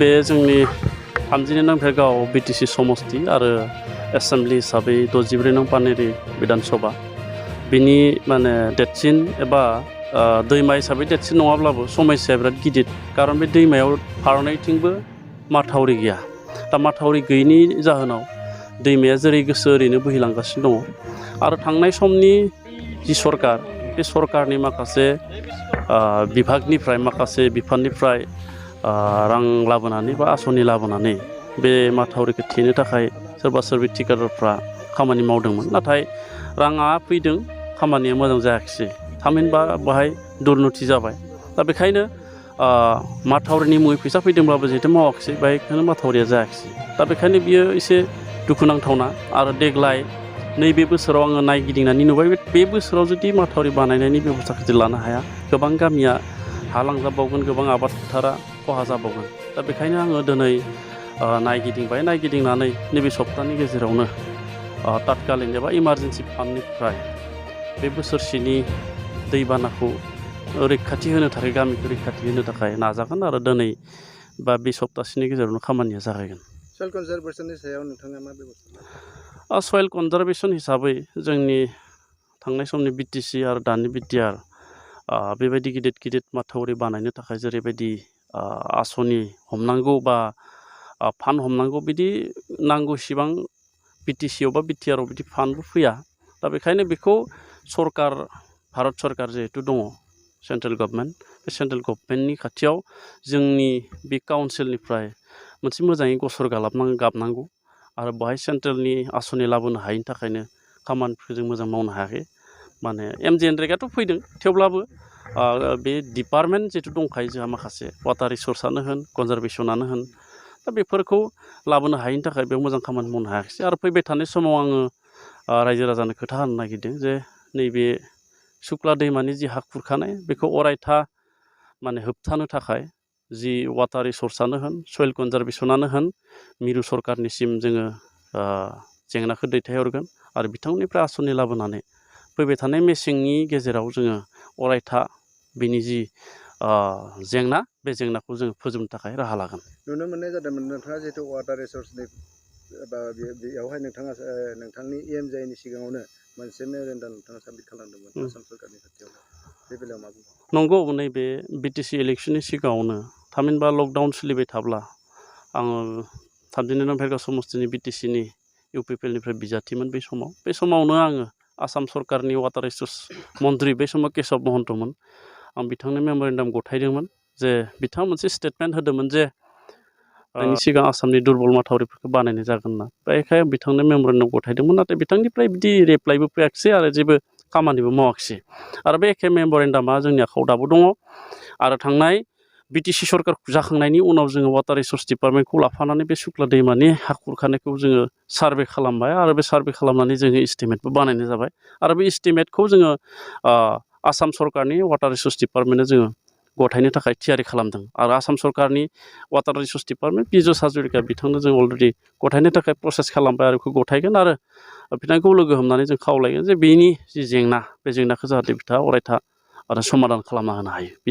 बे जोंनि 32 नं भेरगाव बिटिसि समस्ति आरो एसेम्बलि हिसाबै 64 नं पानेरि बिधानसभा बिनि माने देरसिन एबा दैमा हिसाबै देरसिन नङाब्लाबो समस्याया बिराद गिदिर खारन बे दैमायाव फारनैथिंबो माथावरि गैया दा माथावरि गैयैनि जाहोनाव दैमाया जेरै गोसो ओरैनो बोहैलांगासिनो दङ आरो थांनाय समनि जि सरकार बे सरकारनि माखासे बिभागनिफ्राय माखासे बिफाननिफ्राय रां लाबोनानै बा आसनि लाबोनानै बे माथावरिखौ थेनो थाखाय सोरबा सोरबि ठिकादारफ्रा खामानि मावदोंमोन नाथाय राङा फैदों खामानिया मोजां जायाखिसै थामहिनबा बाहाय दुरनैथि जाबाय दा बेखायनो माथावरिनि मुङै फैसा फैदोंब्लाबो जिहेतु मावाखिसै बेखायनो माथावरिया जायाखिसै दा बेखायनो बियो एसे दुखुनांथावना आरो देग्लाय नैबे बोसोराव आङो नायगिदिंनानै नुबाय बे बोसोराव जुदि माथावरि बानायनायनि बेबस्थाखौ जुदि लानो हाया गोबां गामिया हालांजाबावगोन गोबां आबाद फोथारा खहा जाबावगोन दा बेखायनो आङो दिनै नायगिदिंनानै नैबे सप्तानि गेजेरावनो तत्कालीन एबा इमारजेन्सि फान्डनिफ्राय बे बोसोरसेनि दैबानाखौ रैखाथि होनो थाखाय गामिखौ रैखाथि होनो थाखाय नाजागोन आरो दिनै बा बे सप्तासेनि गेजेरावनो खामानिया जागायगोन। सयल कनजारभेसननि सायाव नोंथाङा मा बेबस्था सयल कनजारभेसन हिसाबै जोंनि थांनाय समनि बिटिसि आरो दानि बिटिआर बेबायदि गिदिर माथावरि बानायनो थाखाय जेरैबायदि आसनि हमनांगौ बा फान्ड हमनांगौ बिदि नांगौसिबां बिटिसिआव बा बिटिआरआव बिदि फान्डबो फैया दा बेखायनो बेखौ सरकार भारत सरकार जिहेतु दङ सेन्ट्रेल गभर्नमेन्ट बे सेन्ट्रेल गभर्नमेन्टनि खाथियाव जोंनि बे काउन्सिलनिफ्राय मोनसे मोजाङै गसर गाबनांगौ आरो बेहाय सेन्ट्रेलनि आसनि लाबोनो हायैनि थाखायनो खामानिफोरखौ जों मोजां मावनो हायाखै माने MGNरेगाथ' फैदों थेवब्लाबो बे डिपार्टमेन्ट जिहेतु दंखायो जोंहा माखासे वाटार रिसर्सआनो होन कनजारभेसनानो होन दा बेफोरखौ लाबोनो हायैनि थाखाय बेयाव मोजां खामानि मावनो हायाखिसै आरो फैबाय थानाय समाव आङो रायजो राजानो खोथा होनो नागिरदों जे नैबे सुक्ला दैमानि जि हा खुरखानाय बेखौ अरायथा माने होबथानो थाखाय जि वाटार रिसर्सआनो होन सयल कनजारभेसनानो होन मिरु सरकारनिसिम जोङो जेंनाखौ दैथायहरगोन आरो बिथांमोननिफ्राय आसनि लाबोनानै फैबाय थानाय मेसेंनि गेजेराव जोङो अरायथा बिनि जि जेंना बे जेंनाखौ जोङो फोजोबनो थाखाय राहा लागोन। नुनो मोननाय जादोंमोन नोंथाङा जिहेतु वाटार रिसर्सनि बा बेयावहाय नोंथाङा नोंथांनि EMJनि सिगाङावनो मोनसे मेम'रेन्डाम नोंथाङा साबमिट खालामदोंमोन आसाम सरकारनि खाथियाव बे बेलायाव मा बुङो? नंगौ नैबे बिटिसि इलेक्सननि सिगाङावनो थामहिनबा लकडाउन सोलिबाय थाब्ला आङो 32 नं भेरगाव समस्तिनि बिटिसिनि UPPLनिफ्राय बिजाथिमोन बे समावनो आङो आसाम सरकारनि वाटार रिसर्स मन्त्रि बे समाव केशब महन्तमोन आं बिथांनो मेम'रेन्डाम गथायदोंमोन जे बिथाङा मोनसे स्टेटमेन्ट होदोंमोन जे बेनि सिगां आसामनि दुर्बल माथावरिफोरखौ बानायनाय जागोन ना बेखाय बिथांनो मेम'रेन्डाम गथायदोंमोन नाथाय बिथांनिफ्राय बिदि रिप्लाइबो फैयाखिसै आरो जेबो खामानिबो मावाखिसै आरो बे एखे मेम'रेन्डामा जोंनि आखायाव दाबो दङ आरो थांनाय बिटिसि सरकार जाखांनायनि उनाव जोङो वाटार रिसर्स डिपार्टमेन्टखौ लाफानानै बे सुक्ला दैमानि हा खुरखानायखौ जोङो सार्भे खालामबाय आरो बे सार्भे खालामनानै जोङो इस्टिमेटबो बानायनाय जाबाय आरो बे इस्टिमेटखौ जोङो आसाम सरकारनि वाटार रिसर्स डिपार्टमेन्टनो जोङो गथायनो थाखाय थियारि खालामदों आरो आसाम सरकारनि water resources department Pijush Hazarika बिथांनो जों अलरेडि गथायनो थाखाय प्रसेस खालामबाय आरो बेखौ गथायगोन आरो बिथांखौ लोगो हमनानै जों खावलायगोन जे बेनि जि जेंना बे जेंनाखौ जाहाथे बिथाङा अरायथा आरो समाधान खालामना होनो हायो।